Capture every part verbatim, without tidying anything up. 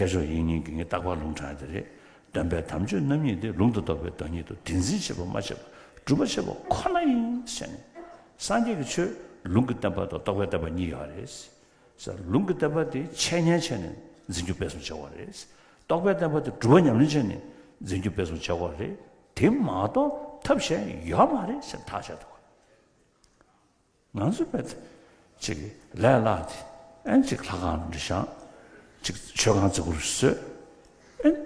ཁྱེད་ཚོ་ཡིན་ཉིན་གྱི་ངའི་རྟག་པར་ལུང་དྲངས་ཡ་དེ་རེད། སྟོན་པའི་དམ་ཆོས་རྣམ་གཉིས་ཏེ། ལུང་དུ་གཏོགས་པའི་བདག་ཉིད་དོ། དེ་འཛིན་བྱེད་པ་མ་བྱས་པ་སྒྲུབ་པ་བྱེད་པ་ཁོ་ན་ཡིན་ཟེར་ནས། སངས་རྒྱས་ཀྱི་ཆོས་ལུང་གི་བསྟན་པ་དང་རྟོགས་པའི་བསྟན་པ་གཉིས་ཡོད་རེད། ལུང་གི་བསྟན་པ་དེ་འཆད་ཉན་བྱས་ནས་འཛིན་སྐྱོང་སྤེལ་གསུམ་བྱ་བ་རེད། རྟོགས་པའི་བསྟན་པ་དེ་སྒྲུབ་པ་ཉམས་ལེན་བྱས་ནས་འཛིན་སྐྱོང་སྤེལ་གསུམ་བྱ་བ་རེད། དེ་མ་གཏོགས་ཐབས་གཞན་ཡོད་མ་རེད་ཟེར་ཐག་བཅད་འདུག་ང་ཚོ་བས་ཅིག་ལས་སླ་དེ་ཨན་ཅིག་ལྷ་ཁང་འདྲ་བཞེངས། ཅིག་མཆོད་ཁང་བརྩེགས་པོ་རུ་བཟོས། ཨན།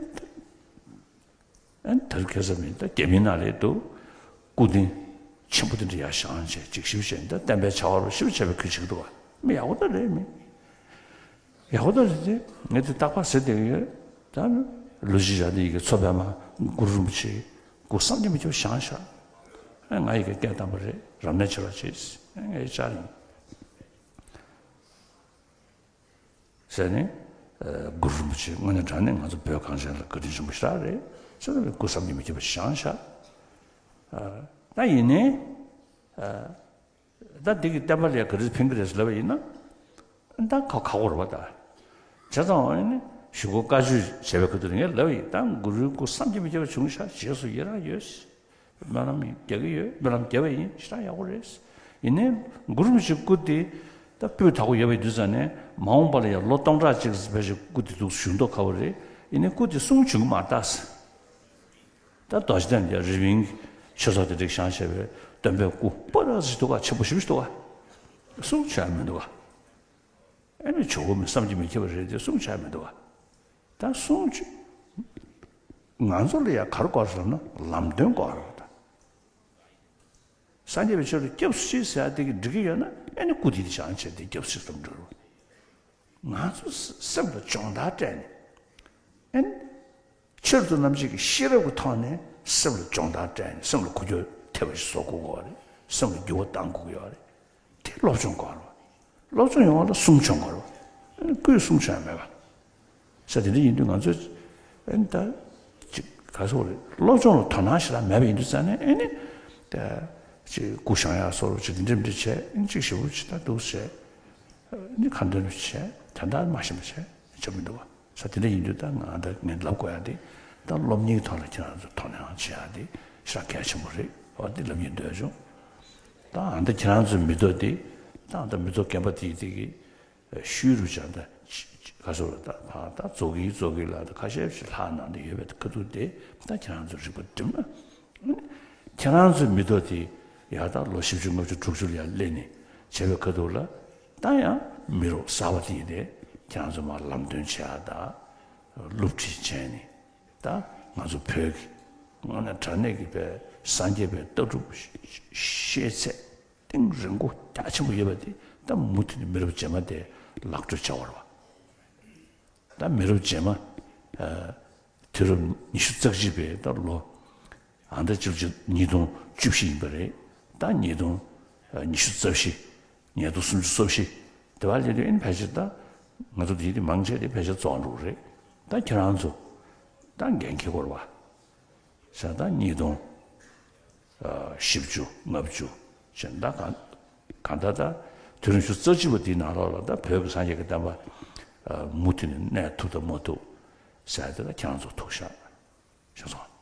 ཨན་དེར་ཁེ་ས་མིན་ད་རྒྱ་མི་ནང་ལས་འདུག་སྐུ་རྟེན་ཆེན་པོ་དེ་འདྲ་ཡར་བཞེངས་བྱས་ཅིག་ཞིབ་བྱས་ད་བསྟན་པའི་བྱ་བ་རུ་ཞིབ་བྱས་པའི་ཁུལ་བྱེད་ཀྱི་འདུག་བ། མི་ཡག་པོ་ད་རེད་མི། ཡག་པོ་ད་རེད་དེ། ངས་དེ་རྟག་པར་ཟེར་བསྡད་ཀྱི་ཡོད། ད་ལོ་གཅིག་ར་དེ་ཡི་གེ་མཚོ་པདྨ་གུ་རུ་རིན་པོ་ཆེ་སྐུ་བསམ་གྱིས་མི་ཁྱབ་བཞེངས་བཞག་ཨ་ང་ཡི་གེ་སྐད་བཏང་པ་རེད། རབ་གནས་ཆེ་བ་བྱེད། ཨ་ངས་བཅར་ཡིན་ཟེར་ནས། ཨ་གུ་རུ་རིན་པོ་ཆེ་དངོས་གནས་དྲང་གནས་ང་ཚོ་བོད་གངས་ཅན་ལ་བཀའ་དྲིན་ཆེན་པོ་ཞེ་དྲག་རེད་ཟེར་ནས་སྐུ་བསམ་གྱིས་མི་ཁྱབ་པ་བཞེངས་བཞག་ཨ་ད་ཡིན་ནའི། ཨ། ད་འདི་གི་བསྟན་པ་ལ་ཡང་ག་རེ་ཕན་གི་རེད་ལབ་པ་ཡིན་ན། ད་ཁ་ཁ་གོ་རེད་པ་ད། བྱས་ཙང་ཨ་ནི་གཞུག་གུ་བཀའ་ཆོས་བྱས་པའི་ཁ་ཐུག་ངས་ལབ་པ་ཡིན། ད་གུ་རུའི་སྐུ་བསམ་གྱིས་མི་ཁྱབ་པ་བྱུང་ཤག་རྗེས་སུ་ཡི་རང་ཡོད། སྨོན་ལམ་རྒྱག་གི་ཡོད། སྨོན་ལམ་རྒྱབ་པ་ཡིན། ཞེ་དྲག་ཡག་པོ་རེད། ཡིན་ནའི་གུ་རུ་རིན་པོ་ཆེའི་སྐུ་དེ་ད་སྤུས་དག་པོ་ཡོད་པ་ཡིན་དུས་ཙང་ནས་མ་འོངས་པ་ལ་ཡང་ལོ་སྟོང་ཕྲག་གཅིག་ཙམ་ཕལ་ཆེར་སྐུ་དེ་འདུག་བཞུགས་མདོག་ཁ་པོ་རེད། ཡིན་ནའི་སྐུ་དེ་གསུང་བྱུང་གི་མ་རེད་ད། ད་རྡོ་རྗེ་གདན་འདིར་རི་བིང་ཆོས་ཚོགས་དེ་འགྲིག་བཞེངས་བྱས་པའི་སྟོན་པའི་སྐུ་པོ་ར་ཟིག་འདུག་ག་ཆེན་པོ་ཞེ་པོ་ཞིག་འདུག་ག་གསུང་བྱ་ཡ་མི་འདུག་ག་ཨ་ནི་ཇོ་བོ་མི་བསམ་གྱིས་མི་ཁྱབ་པ་རེད་དེ་གསུང་བྱ་ཡ་མི་འདུག་ག་ད་གསུང་ཆོས་ང་ཚོ་ལ་ཡ་ག་རེ་དགོས་རེད་ཟེར་ན་ལམ་སྟོན་དགོས་རེད་ད། སངས་རྒྱས་པའི་ཆོས་ལ་སྐྱབས་སུ་མཆི་ཟེར་ཡ་དེ་གི་འགྲིག་གི་ཡོད་ན་ཨ་ནི་སྐུ་དེ་དེ་བཞེངས་བྱས་དེ་སྐྱབས་སུ་མཆི་ཙམ་འགྲོ་རུང་། ང་ཚོ་སེམས་ལ་སྦྱོང་བརྡར་སྤྲད་ནས། ཨན། ཆེད་དུ་རྣམ་འབྱེད་ཀྱི་ཤེས་རབ་ཀྱི་ཐོག་ནས་སེམས་ལ་སྦྱོང་བརྡར་སྤྲད་ནས་སེམས་ལ་ཁུ་འཁྱོར་ཐེབས་པ་ཞིག་བཟོ་དགོས་ཀྱི་ཡོད་རེད། སེམས་ལ་འགྱུར་བ་གཏང་དགོས་ཀྱི་ཡོད་རེད། དེ་སློབ་སྦྱོང་དགོས་རེད། སློབ་སྦྱོང་ཡོང་བ་ལ་གསུང་སྦྱོང་དགོས་རེད། ཨན་སྐུའི་གསུང་སྦྱོང་ཡང་མེད་པ། ས་དེ་འདྲ་ཡིན་དུས་ང་ཚོས་ཨན་ད་ཅིག་ག་སོགས་རེད། སློབ་སྦྱོང་ལ་དོ་སྣང་ཞེ་དྲག་མེད་པ་ཡིན་དུས་ཙང་ནས་ཨན་ནི་ད་ཅིག་སྐུ་བཞེངས་ཡག་སོགས་ཅིག་འདི་འདྲ་འདི་འདྲ་བྱས་ཨན་ཅིག་ཞེ་པོ་ཅིག་ད་འདུག་བྱས། ནི་ཁ་འདོན་བྱས་དོན་དག་མ་ཤེས་པ་བྱས་བྱ་མི་འདུག་བ། ས་དེ་འདྲ་ཡིན་དུས་ད་ང་ད་ངས་ལབ་དགོས་ཡ་དེ་ད་སློབ་གཉེར་ཐོག་ལ་ཁྱེད་རང་ཚོ་དོ་སྣང་བྱེད་ཡ་དེ་ཞེ་དྲག་གལ་ཆེན་པོ་རེད་བ། དེ་ལབ་སྙིང་འདོད་བྱུང་། ད་ཨ་ད་ཁྱེད་རང་ཚོའི་མི་ཐོག་དེ་ད་ཨ་ད་མི་ཐོག་རྒན་པ་དེ་དེ་གི་ཤུལ་རུ་བྱ་ད་ག་སོ་ད་ཕ་ད་རྫོགས་ཀྱི་རྫོགས་ཀྱི་ལ་ད་ཁ་ཤས་ཤིག་ལྷག་ནང་དུ་ཡོད་པའི་ཁ་ཐུག་དེ་ད་ཁྱེད་རང་ཚོ་རིག་པ་སྒྲིམ་ན། ཁྱེད་རང་ཚོའི་མི་ཐོག་དེ་ཡར་ད་ལོ་བཞི་བཅུ་ལྔ་བཅུ་དྲུག་ཅུ་ལ་ཡར་སླེབས་ནས་བྱས་པའི་ཁ་ཐུག་ལ་ད་ཡང་མི་རབས་གསར་པ་དེ་ཡིན་ཏེ་ཁྱེད་རང་ཚོ་མར་ལམ་སྟོན་བྱེད་ཡ་ད་སློབ་ཁྲིད་བྱས་ནས་ད་ང་ཚོ་བོད་ཀྱི་དངོས་གནས་དྲང་གནས་ཀྱི་པའི་སངས་རྒྱས་པའི་ལྟ་གྲུབ་ཤེས་ཚད་གཏིང་རིང་པོ་རྒྱ་ཆེན་པོ་ཡོད་པ་དེ་ད་མུ་མཐུད་ནས་མི་རབས་རྗེས་མ་དེ་ལག་སྤྲོད་བྱ་བ་རེད་བ། ད་མི་རབས་རྗེས་མ། ཨ། དུས་རབས་ཉི་ཤུ་རྩ་གཅིག་པའི་ད་ལོ། ཨ་ད་བཅུ་གཅིག་ཉིས་སྟོང་བཅུ་བཞི་ཡིན་པ་རེད། ད་ཉིས་སྟོང་། ཨ། ཉི་ཤུ་རྩ་བཞི། ཉིས་སྟོང་སུམ་ཅུ་སོ་བཞི། དེ་བ་ལས་དུས་ཨིན་ཕལ་ཆེར་ད། ང་ཚོ་དེ་དེ་མང་ཆེ་དེ་ཕལ་ཆེར་རྫོགས་འགྲོ་གི་རེད། ད་ཁྱེད་རང་ཚོ། ད་འགན་འཁྱེར་དགོས་རེད་བ། ས་ད་ཉིས་སྟོང་། ཨ། བཞི་བཅུ་ལྔ་བཅུ། ཅན་ད་གང་གང་ལྟར་ད་དུས་རབས་ཉི་ཤུ་རྩ་གཅིག་པ་འདིའི་ནང་ལོགས་ལ་ད་བོད་ཀྱི་སངས་རྒྱས་ཀྱི་བསྟན་པ། ཨ། མུ་མཐུད་ནས་གནས་ཐུབ་དང་མ་ཐུབ་ཟེར་ཏེ་ད་ཁྱེད་རང་ཚོ་ཐུག་ཤག་ཤེས་སོང་